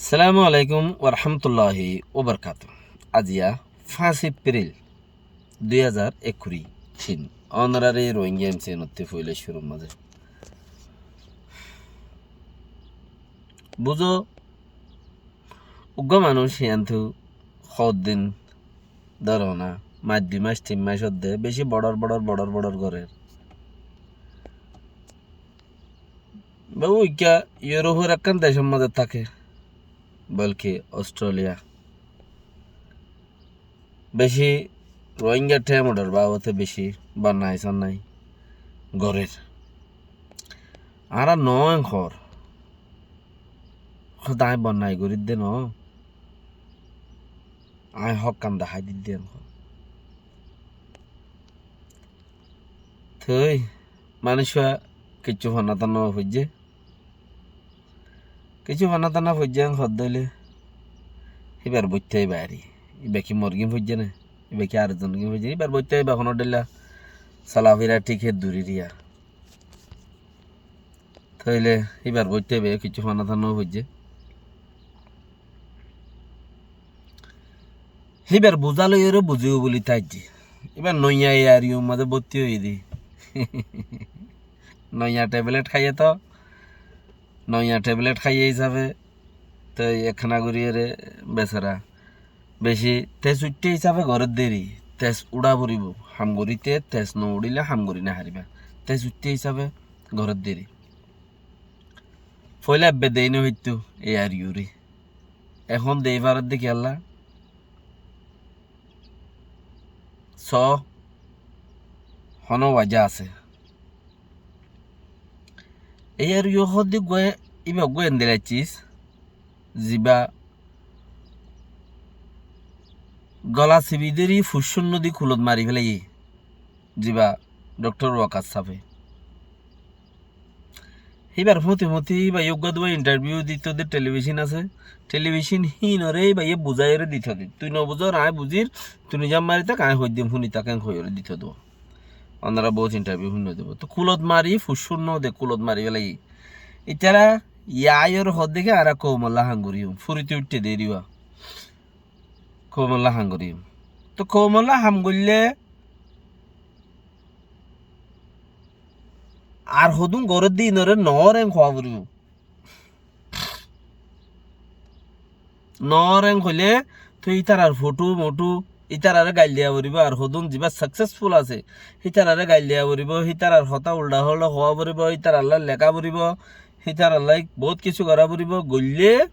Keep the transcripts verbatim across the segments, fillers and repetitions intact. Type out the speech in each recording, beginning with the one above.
Assalamu alaikum warahmatulláhi wabarakátuhu. Aziya fañs Epril dui házar ekkuri tin. Ónorare Rohingya M C N ottú foila cúrur mazé buzó, uggwá manúic yíantu hoddin dóro na, mac dui mac tin mac ódde beci boçor boçor boçor boçor gorér. Bábu, ikká Europe or ekkán decór mazé táke, bolki Australia. Beci Rohingya thémodor babote beci bonnai sonnai gorér. Añára no en hor. Hoó de aññí bonnai gorídde no. Aññí hókkan dahái didde en hor. Toi manúic kiccú fanna tanna foijjé. Kiccú fanna tanna foijjé en hoódde óile, híbar boittá íba ari. Íba ki mor gín foijjé né? Íba ki ar zon gín foijjé né? Híbar boittá íba honó dhoilla solafira thík hé duri riya. Tóile híbar boittá íba kiccú fanna tanna foijjé. Híbar buzá loiyóre buzíbo buli táijje. Íba noiya A R U mazé bótti óiye dé. Noiya tablet háiye to, noiya tablet háiye hísafe, toi ekkána goríyore besara. Beci tes uiththé hísafe gorér deri, tes uçá foribó, ham goríte tes no uçíle ham gorí no faribá. Tes uiththé hísafe gorér deri. Foila ebbe dei no hoittó A R U re. Ehón dei faredde kiyólla? Só, honó waja asé. A R U hoódde uggwá, íba uggwá endilla cis, ziba gola sibi dóri fuccúnno di kulot mari félaiyé, ziba Doctor Waqas sáfe. Híbar fúti fúti íbaye uggwá duwá interview dito de, television asé, television híinore íbaye buzáiyore dito de. Tui no buzór, aññí buzír, tui nizam mari tak, aññí hoiddím fúni tak, en hoiyóre dito de. Onora bout interview fúinno de. To kulot mari, fuccúnno de kulot mari félaiyé. Ítara yá aiyóre hoódde ki añára koumolla ham goríyum, fúriti uiththé de eriwa. Koumolla ham goríyum. To koumolla ham goillé ar hodún gorédde íinore noór en hoó foribó. Noór en hoilé toi ítarar fothó mothó, ítarare gail diya foribó, ar hodún ziba successful asé, hítarare gail diya foribó, hítarar hotá uldha holdha hoó foribó, ítarallá leká foribó, hítarallá bout kissú gorá foribó, goillé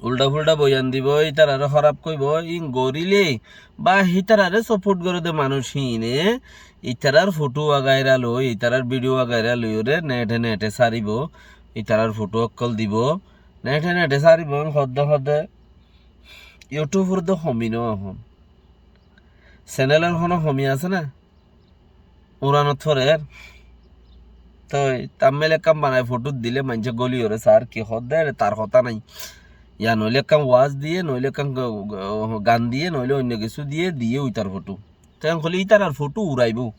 uldha fuldha boyan dibó, ítarare hóraf hoibó, íin goríle ba hítarare support goré de manúic híine, ítarar fothó wagaira loi, ítarar video wagaira loiyóre nete nete sáribó, ítarar fothó ókkol dibó, nete nete sáribó, hoódde hoódde YouTube or de homi no ehón. Channel or honó homi asé né? Uranot forer. Toi thumbnail ekkán banai fothó dile maincé góliyore sar, ki hoódde ere tar hotá nai. Ya noóile ekkán waz diye, noóile ekkán g-, g-, gan diye, noóile oinno kissú diye, diye ítar fothó. Te en hoilé ítarar fothó uraibó.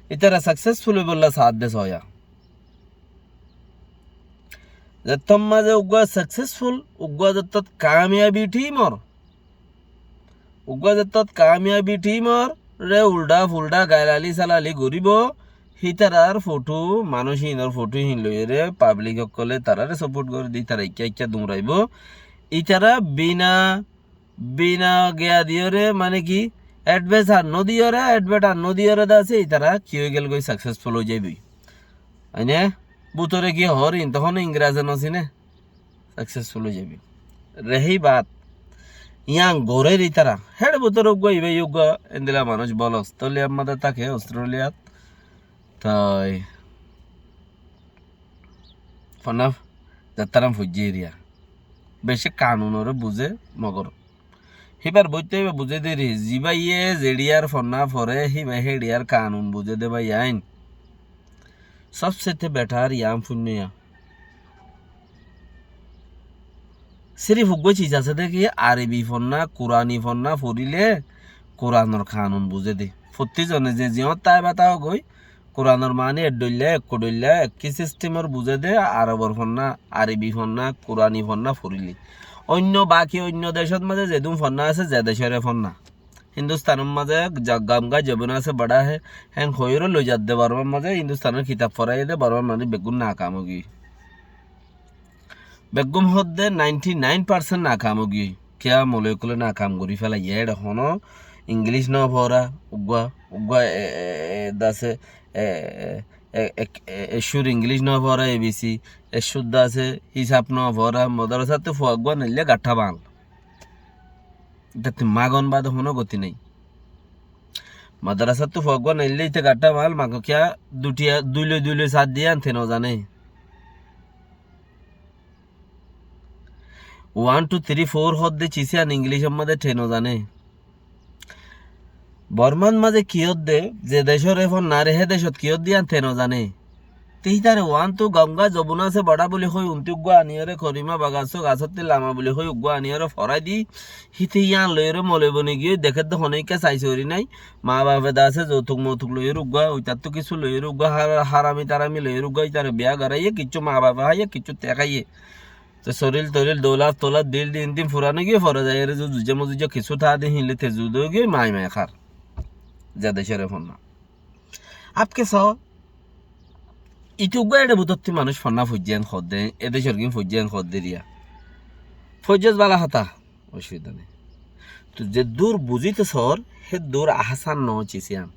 Ítara successful óibolla saádde soóya. Zettót mazé uggwá successful, uggwá zettót kamiyabi thímor, uggwá zettót kamiyabi thímor re uldha fuldha gailali salali goríbo, hítarar fothó, manúic híinor fothó híin loiyóre public ókkole tarare support gorédde, ítara ikká ikká duñraibó. Ítara bina, bina giya diyóre, mane ki, advert ar no diyóre, advert ar no diyóre de asé, ítara ki óigel goi, successful ói zaiboi. Aine, bútore ki hoór, íin to honó Ingraze no sine. Successful ói zaiboi. Rehi baat. Yían gorér ítara. Héçe bútore uggwá, íba uggwá, endilla manúic bolos. Tóile ammá de táke Australiat. Toi fonná zattaram foijjé eriya. Beci kanunore buzé, mogor híbar boittá íba buzé deri. Zibáye zeçiyar fonná foré, híba héçiyar kanun buzé de báiyain. Sobsete better yían fúinno ya. Sirif uggwá ciz asé de ki, Arobi fonná, Kurani fonná foríle Kuranor kanun buzé de. Fottí zone ze ziyót táiba táogoi, Kuranor maáni ek dhoilla, ekku dhoilla, ekkí sistemor buzé dé, Arobor fonná, Arobi fonná, Kurani fonná foríle. Oinno, baki oinno decót mazé zedún fonná asé, ze decóre fonná. Hindustanor mazé ja-, Gamga jomuna se bada hai, héen hoiyóre loi zadde Bormar mazé, Hindustanor kitab foráiye dé, Bormar manúic beggún nakam ói giyói. Beggún hoódde ninety nine percent nakam ói giyói. Kiyá moloi ókkole nakam gorí félaiye, éçe honó English no fora, uggúa, uggúa, e, e, e, dase, e, e, e, e, e, eccúr English no fora, A B C, eccúr dase hísab no fora, modorasáttu fua uggúa neille gaththá bañl. Ítattú magon bade honó goti nái. Madrasáttu fua uggúa neille íte gaththá bañl, mago kiyá dui tiya, dui loi dui loi sat diye yían te no zane. One, two, three, four hoódde cis yían Inglícor mazé te no zane. Bormar mazé ki ódde, ze decóre fonná re, hé decót ki ódde yían te no zane. Te hítare uán tu Ganga Jomuna se bada buli hoi, untú uggúa aniyóre Korima Bagaso gasottí lama buli hoi uggúa aniyóre forái di, híte yían loiyóre moloi boni giyói, dekédde hono ikká sai sori nái, maa bafe dase zoutuk moutuk loiyóre uggúa, uitartú kissú loiyóre uggúa, har-, harami tarami loiyóre uggúa, ítare biya goráiye, kiccú maa bafe háiye, kiccú te háiye. Te soril toril doulat toulat bilding din furan ói giyói, fore zaiyóre zu-, zujja mozujja kissú tha de híinle te zud ói giyói, mai mai hár. Ze decóre fonná. Apke só, itu uggúa éçe bútotti manúic fonná foijjé en hoódde, e decór gín foijjé en hoódde riya. Foijjós bála hotá, osubidá nái. Tui zeddúr buzíto sór, héddúr ahásan noó cis yían.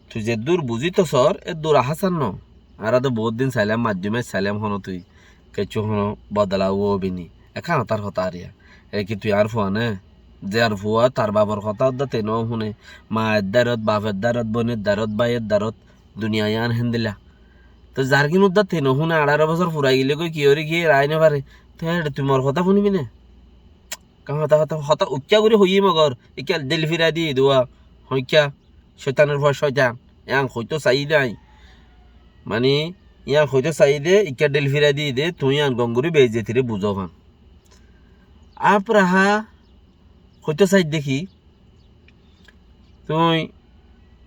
Tui zeddúr buzíto sór, éddúr ahásan noó. Añára to boóut din sailám, maijjúmait sailám, honó tui kessú honó bodola óibo ni. Ekkán hotár hotá ar yá. E ki tui añár fua né? Ze ar fua tar bafor hotá uddá te no fúne. Maa eddarot, baf eddarot, bóin eddarot, bái eddarot, duniya yían héndilla. Toi zargín uddá te no fúne, añçáro bosór furai gilé goi ki óre giyé rai no fare. Toi éçe tui mor hotá fúnibi né? Ekkán hotá, hotá, hotá uccá gorí hoiyí mogor, ikká dhil firai di duwa, hoikká. Cóitanor fua cóitan. Yían hoitó saiyí dé aññí. Mani, yían hoitó saiyí dé, ikká dhil firai diyí dé, tuñí yían gom gorí beizzotiré buzó fán. Abraha hoitó saiyí dé ki? Tuñí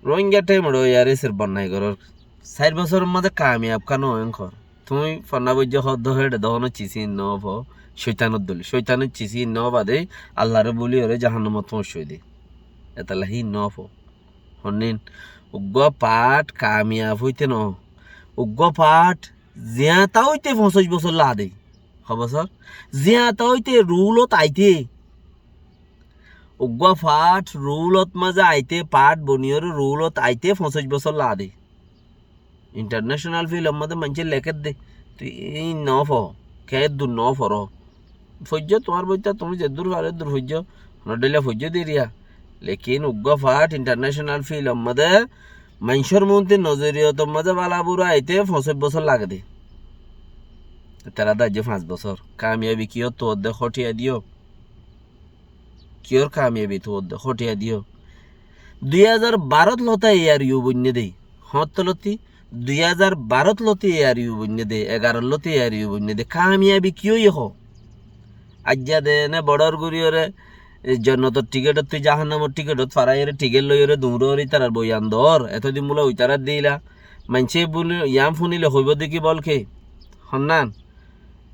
Rohingya thaimor uore yar sir bonnai gorór. Sair bosóror mazé kamiyab ká no óiyon hoór. Tuñí fonná foijjó hoódde héçe dé honó cis ín no fo, cóitanor dóil. Cóitanor cis ín no fade, Allaré búliyóre jahannamot fóñiccói dé. Etolla híin no fo. Honnín, uggúa paáth kamiyab óite noó. Uggúa paáth ziañta óite foñsíc bosór lage dé. Hó bosór? Ziañta óite ruulot aite. Uggúa paáth ruulot mazé aite, paáth boniyóre ruulot aite foñsíc bosór lage dé. Intarnecenal filom mazé maincé lekédde, tui íin no fo, keéddur no foró. Foijjó tuáñr boittá, tuñí zeddúr faró éddur foijjó, honó dhoilla foijjó diriya. Lekin uggúa faáth intarnecenal filom mazé maincór muúnti nozoriyotor mazé bála bura aite foñsíc bosór lage dé. Tará dé aijjó fañs bosór. Kamiyabi kiyór tuwódde, hó thiañ diyó. Kiyór kamiyabi tuwódde, hó thiañ diyó. Dui házar barót lóti A R U boinné dé. Hoñttót lóti, dui házar barót lóti A R U boinné dé, egarot lóti A R U boinné dé. Kamiyabi ki óiye hó? Aijja de ene bodhor goríyoré, e, jonnotor thikethóttu jahannamor thikethót faráiyoré, thiketh loiyoré duñror ítarar boyan dór. Etódin bóle uitará dila. Maincé buli, yián fúnile hoibó dé ki bólke? Honnán?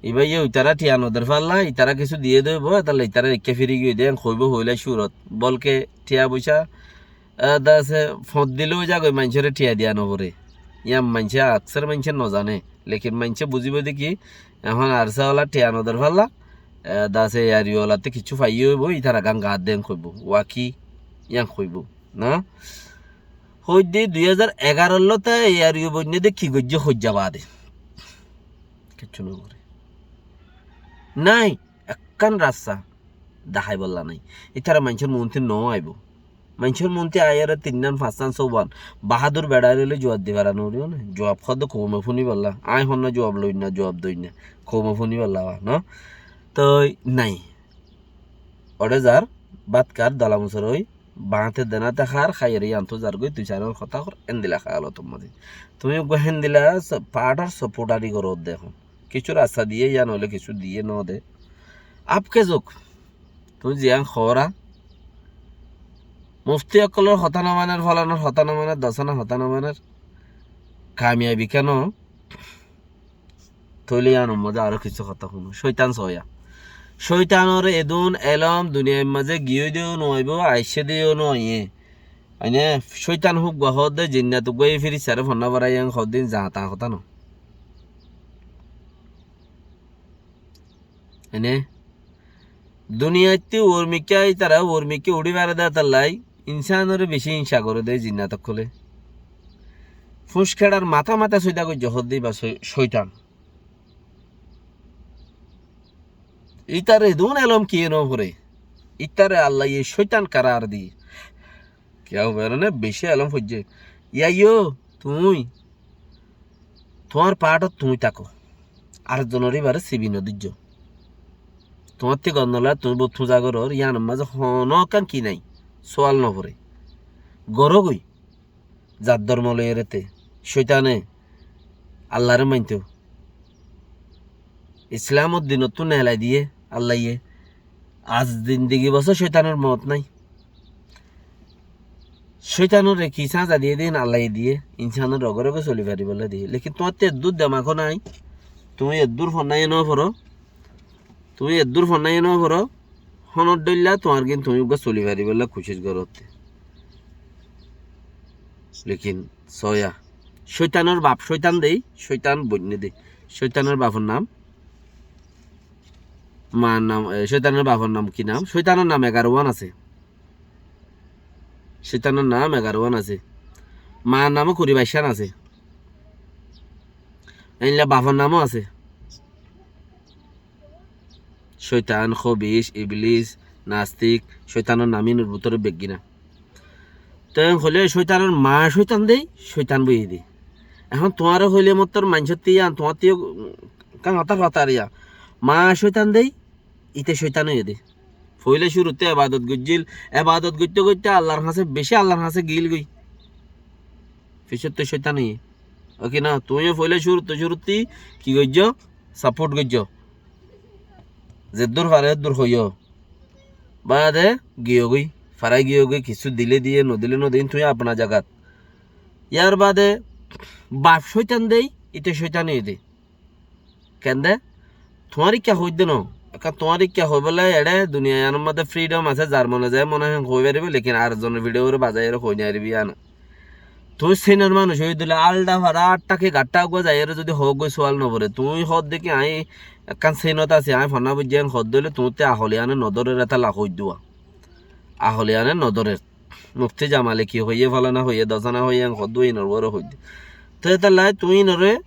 Ibáye uitará thiañ nodér fálla, itará kissú diyé dé óibo, étalla itará ekká firi giyói dé, en hoibó hoilá cúrot. Bólke thiañ boicá, e, dase foñt dilé ói zagói, maincóre thiañ diya noforé. Yián maincé, aksár maincé nozané. Lekin maincé buzíbo dé ki, ehón ARSA ola thiañ nodér fálla, e, dase A R U olattú kissú faiyé óibo, itará gán gaát dé en hoibó. Waki, yián hoibó, na? Hoiddé dui házar egarot lóti A R U boinné dé ki goijjé hoijjá baade. Kiccú no goré. Nái, ekkán rasta daháibolla nái. Ítara maincór muúnti no aibó. Maincór muúnti aiyóre tinnán, fañsán, sówan, bahádur beçair óile juab di fara no foribó né. Juab hoódde koume fúnibolla. Aññí honnán juab loinnán, juab doinná. Koume fúnibolla wa, no? Toi nái. Óre zar, bát kár, dola musor ói, bañte denáte hár, háiyore yíantu zargói, tui sairor hotá hoór, héndila hálotor mazé. Tuñí uggúa héndila s-, paáthor sopóthari goródde ehón. Kissú rasta diyé, yían óile kissú diyé no dé. Apke zok, tuñí ziyán hoóra, Mufti ókkolór hotá no maner, folanar hotá no maner, dosanar hotá no maner. Kamiyabi kiyá no? Tóile yíanor mazé aró kissú hotá fúno. Cóitan soóya. Cóitanor edún elóm duniyair mazé giyói de yó no aibó, aiccé de yó no aiyé. Aine, cóitan uggúa hoódde, jinnat uggúa, e firistaré fonná foraiyé, en hoóddin zañta hotá no. Aine, duniyaittú uormikká, ítara uormikká uçí fare de ítallá, insánoré bicí inca goré de jinnat ókkolé. Fúñc kéçar matá matá sóida goijjé hoódde íba cói-, cóitan. Ítar edún elóm kiyé no foré. Ítare Allaye cóitan karar diyé. Kiyá hoibo, ene bicí elóm foijjé. Yá yó, tuñí, tuáñr paáthot tuñí táko. Ar zonor íbaré sibi no dóijjo. Tuáñttú gonnolá tuñí bóut fúza gorór, yíanor mazé honókkan ki nái, sóal no foré. Gorógoi. Zar dormo loiyeré te, cóitane Allaré maintó. Islamor dinottú neelai diyé Allaye. Aijja zindigi bosór cóitanor moot nái. Cóitanoré ki sáñza diyé de híin Allaye diyé, insánoré rogé rogé soli faribólla diyé. Lekin tuáñttú eddúr demak ó nái, tuñí eddúr fonnáiye no foró, tuñí eddúr fonnáiye no foró, honór dóilla tuáñr gín tuñí uggúa soli faribólla kucíc gorótte. Lekin soóya, cóitanor baf cóitan dé, cóitan boinné dé. Cóitanor bafor nam, maar nam, e, cóitanor bafor nam ki nam? Cóitanor nam egaruwán asé. Cóitanor nam egaruwán asé. Maar namó kuri baiccán asé. Eilla bafor namó asé. Cóitan, hóbic, iblis, nastik, cóitanor nam inor bútore beggína. Te en hoilé cóitanor maa cóitan dé, cóitan boiyé dé. Ehón tuáñre hoilé mottor maincóttu yían, tuáñttú yó, mm, kán hotá hotá ar yá. Maa cóitan dé, íte cóitan óiye dé. Foóila cúruttu ebadot goijjíl, ebadot goitté goitté Allar hañsé, bicí Allar hañsé giíl goi. Fisóttu cóitan óiye. Óke na, tuñí yó foóila cúruttu cúruttu ki goijjó? Sapót goijjó. Zeddúr faré eddúr hoiyó. Baade giyógoi, farai giyógoi, kissú dilé diyé, nodilé nodiyé, tuñí apna zagat. Yar baade baf cóitan dé, íte cóitan óiye dé. Kende? Tuáñr ikká hoóidde no. Ekkán tuáñr ikká hoibólla eçé duniyai yíanor modde fridom asé, zar mone zai mone hoó hoi faribó, lekin ar zonor fidhiyóre bazai ere hoi no faribó yían. Tuñí seinor manúic ói dóile aldha fara añçá ki gaththá uggúa zai ere zodi hoógoi sual no foré. Tuñí hoódde ki aññí ekkán seinot así, aññí fonná boijjí en hoódde óile tuñítte ahol yíane no dórer, étalla hoóidde. Ahol yíane no dórer. Mufti Jamale ki hoiyé, folana hoiyé, dosana hoiyé, en hoddúa inor uore hoidde. Te étalla tuñí inoré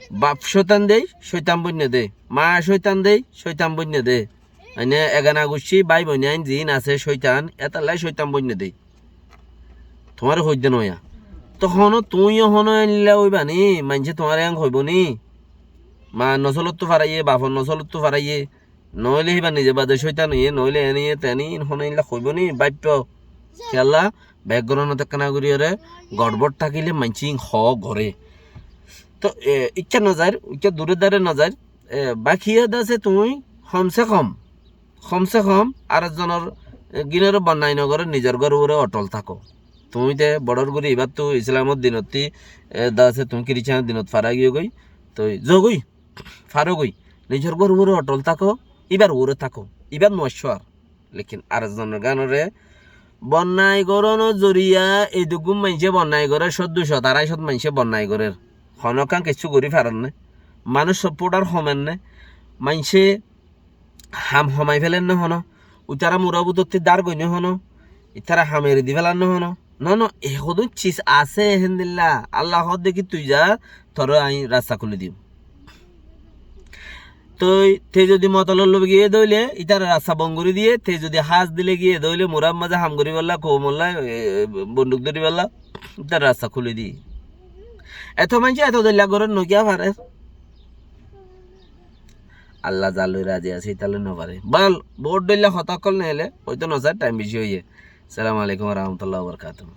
baf cóitan dé, cóitan boinné dé, maa cóitan dé, cóitan boinné dé. Aine egana guccí bái boin ain ziín asé cóitan, étalla cóitan boinné dé. Tuáñre hoidde noóiya. Te honó tuñí yó honó eilla óiba ni, maincé tuáñre en hoibó ni. Maa nosólottu faraiyé, bafor nosólottu faraiyé. Noóile híba nize bade cóitan óiye, noóile ene óiye, tene óiye, hone ílla hoibó ni, báippo. Kiyólla, background-ot ekkán gorí ore, gorbót tákile maincé ín hoó goré. Tó, e, ikká no zair, ikká dure dare no zair, e, báki yó de asé tuñí, hom se hom, hom se hom, ar zonor, e, gínoré bonnai no goré, nizor gór uore otol táko. Tuñí te boçór gorí ibáttu Islamor dinottí, e, de asé tuñí Kiristianor dinot fara giyógoi, toi zogoi. Farógoi, nizor gór uore otol táko, íbar uore táko, íbar muaccúar. Lekin ar zonor gánore bonnai gorónor zoriya, ei duggún maincé bonnai gorér, cót dui cót, arai cót maincé bonnai gorér. Honókkan kessú gorí farer né? Manúic sopportar homer né? Maincé ham homai féler né honó? Uitara mura bútottí dár goi né honó? Ítara ham eri di félar né honó? No, no, e hodún cis asé héndilla. Allah hoódde ki tui za, toré aññí rasta kúli diyum. Toi te zodi motolot loi giyé dóile, ítare rasta bon gorí diyé, te zodi hás dile giyé dóile, murar mazé ham goríbolla, koumolla, e, bonduk dóribolla, ítare rasta kúli diyé. Eto maincé eto dóilla gorér no kiyá farer. Allah zar loi razi asé, ítar loi no fare. Bal, bout dóilla hotá ókkol neile, óito no sar, thaim beci óiye. Assalamu alaikum wa rahmatullahi wa barakatuhu.